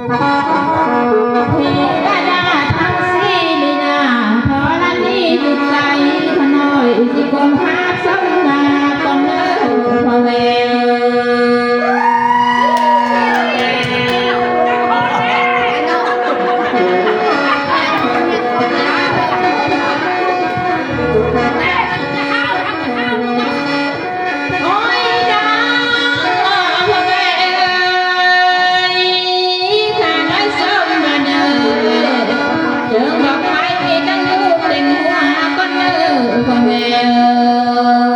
ເທວະດາທັງສີ່ມີນາທໍລະນີຢູ່ໃຈ ຂ້ານ້ອຍຊິກົ້ມຫາສົມມາກ່ອນເດີພໍ່ແມ່ເອີຍ. ໂອ້ຍ ນ້ອງພໍ່ແມ່ເອີຍ ຂ້ານ້ອຍສົມມາເດີ ເຖິງດອກໄມ້ຕັ້ງຢູ່ເຕັມຫົວກ່ອນເດີພໍ່ແມ່ເອີຍ.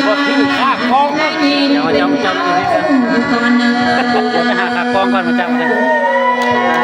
ບໍ່ຖືກຂາກອງ ດຽວເຈົ້າ ດຽວໄປຫາຂາກອງກ່ອນ ມາຈັບມາເດີ.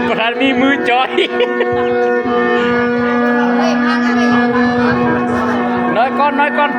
ບໍ່ທັນມີມືຈ່ອຍ. ນ້ອຍກ່ອນ ນ້ອຍກ່ອນ.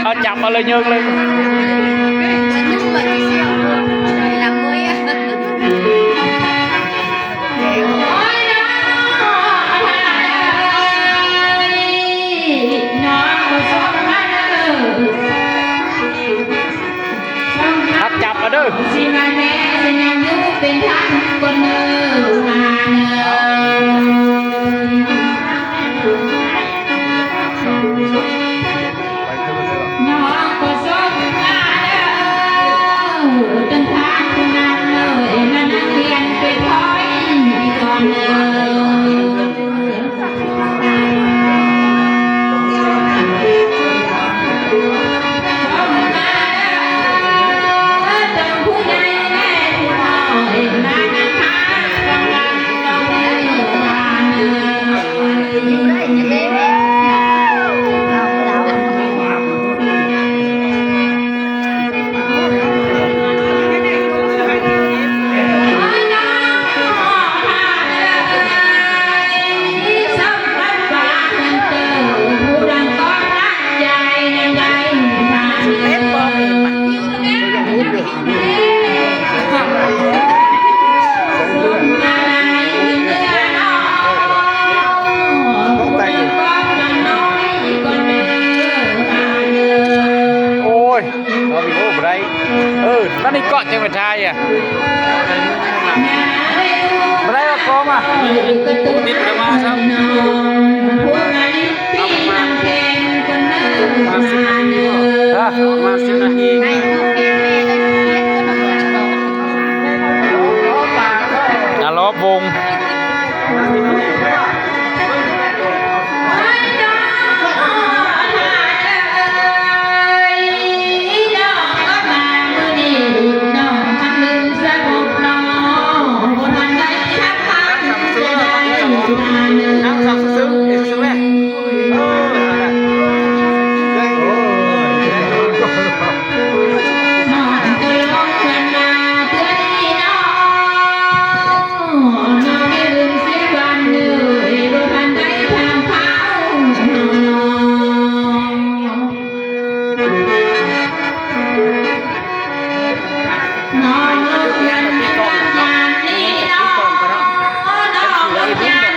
ເອົາຈັບເອົາເລີຍ ຍົກເລີຍ. ຮັບຈັບເອົາເດີ. ປົກກະຕິບໍ່ໄດ້ມາຊ້ຳ ເອີ ມາສິບນາທີ ອ່ະ ລອບວົງ.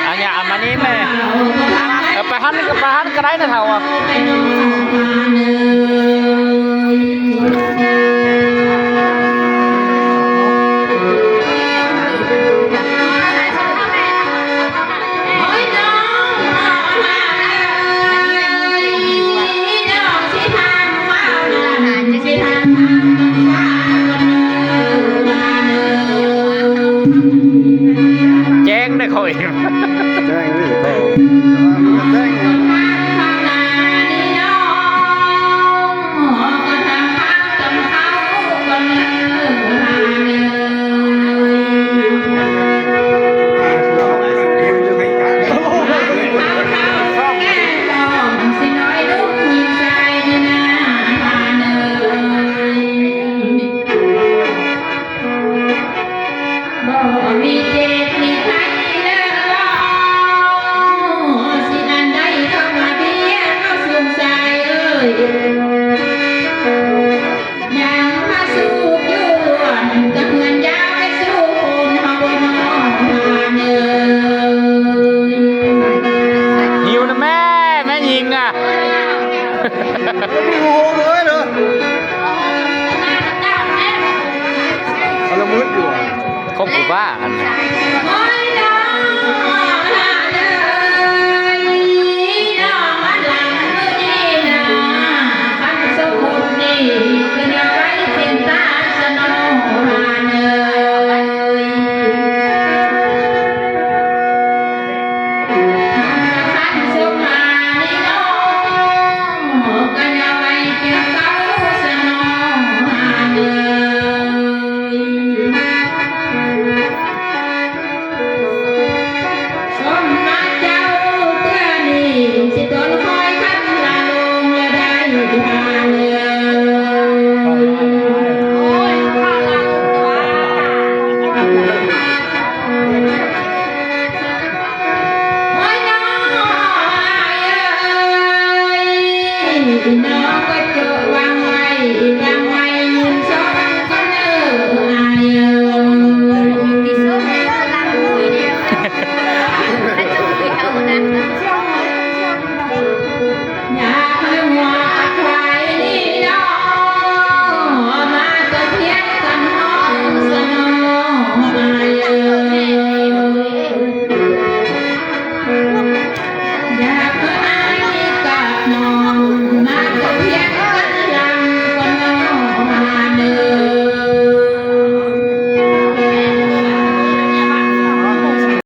ອັນນີ້ເອົາມານີ້ແມ່ ເອີ ໄປຫັ້ນ ໄປຫັ້ນກໍໄດ້ນະເຖົ້າອະ. ແຈ້ງເດ້ຂ້ອຍ ແຈ້ງເດ້ຂ້ອຍ ແຈ້ງ. ຫິວນະແມ່ ແມ່ຍິງນະ ເອົາລະມືດຢູ່ ຂອງກູບ້າຫັ້ນ.